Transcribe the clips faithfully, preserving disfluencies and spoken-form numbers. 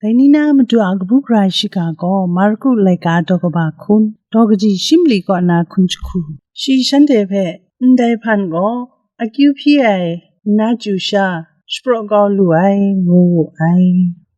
Dai ni na matu a kabu gara shiga gaw Marku laika daw kaba hkun, daw kaji shi mali kaw na hkun jahku. Shi shanhte hpe, ndai hpan gaw akyu hpyi ai, nna chyu sha, shapraw kau lu ai, ngu wu ai.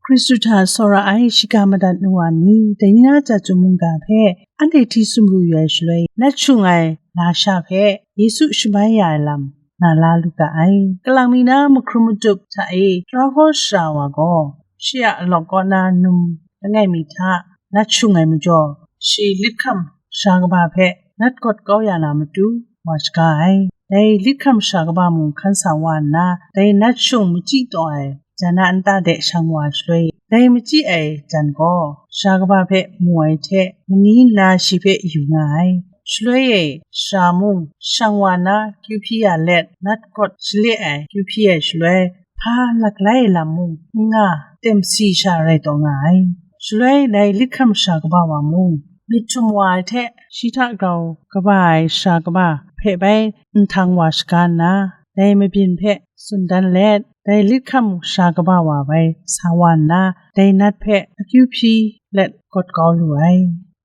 Hkristu hta tsawra ai shiga madat nu wa ni, dai ni na chyum mungga hpe anhte hti sumru yu ai shaloi, nat shung ai lasha hpe Yesu shamai ya ai lam na la lu ga ai. Kalang mi na mahkrum matup hta e tara gaw shara wa gaw, shi a alawk kaw na num langai mi hta nat shung ai majaw, shi lit hkam sara kaba hpe nat gawt kau ya na matu wa shaga ai. Dai lit hkam sara kaba mung hkan sa wa nna, dai nat shung machyi taw ai jan a nta de shang wa shaloi, dai machyi ai jan gaw sara kaba hpe mu ai hte mani nna shi hpe yu nga ai. Shaloi e, sara mung shang wa na kyu hpyi ya let, nat gawt shale ai kyu hpyi ai shaloi, hpa laklai lam mung n nga, temsi sha rai taw nga ai. Shaloi dai lit hkam sara kaba wa mung, myit htum wa ai hte shi hta grau kaba ai sara kaba hpe bai nhtang wa shaga nna, dai mabyin hpe tsun dan let, dai lit hkam sara kaba wa bai sa wa nna, dai nat hpe akyu hpyi let gawt kau lu ai.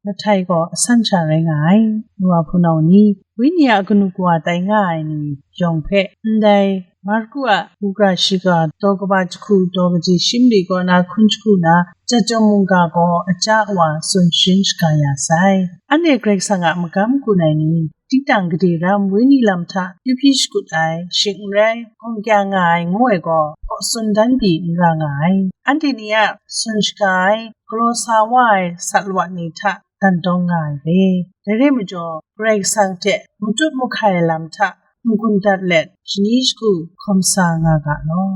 Mahtai gaw asan sha rai nga ai. Nu wa hpunau ni, Wenyi a kanu kawa tai nga ai ni yawng hpe ndai Marku a kabu gara shiga daw kaba jahku, daw kaji shi mali kaw na hkun jahku na, chyum mungga gaw aja wa tsun sharin shaga ya sai. Anhte Karai Kasang a magam gun ai ni, tinang gade ram wenyi lam hta kyu hpyi shakut ai, shing n rai, gawng kya nga ai ngu ai gaw, hpaw tsun dan pyi n ra nga ai. Anhte ni a tsun shaga ai, galaw sa wa ai sat lawat ni hta dan dawng nga ai re. Dai rai majaw, Karai Kasang hte matut mahkai ai lam hta n-gun dat let, shani shagu hkawm sa nga ga law.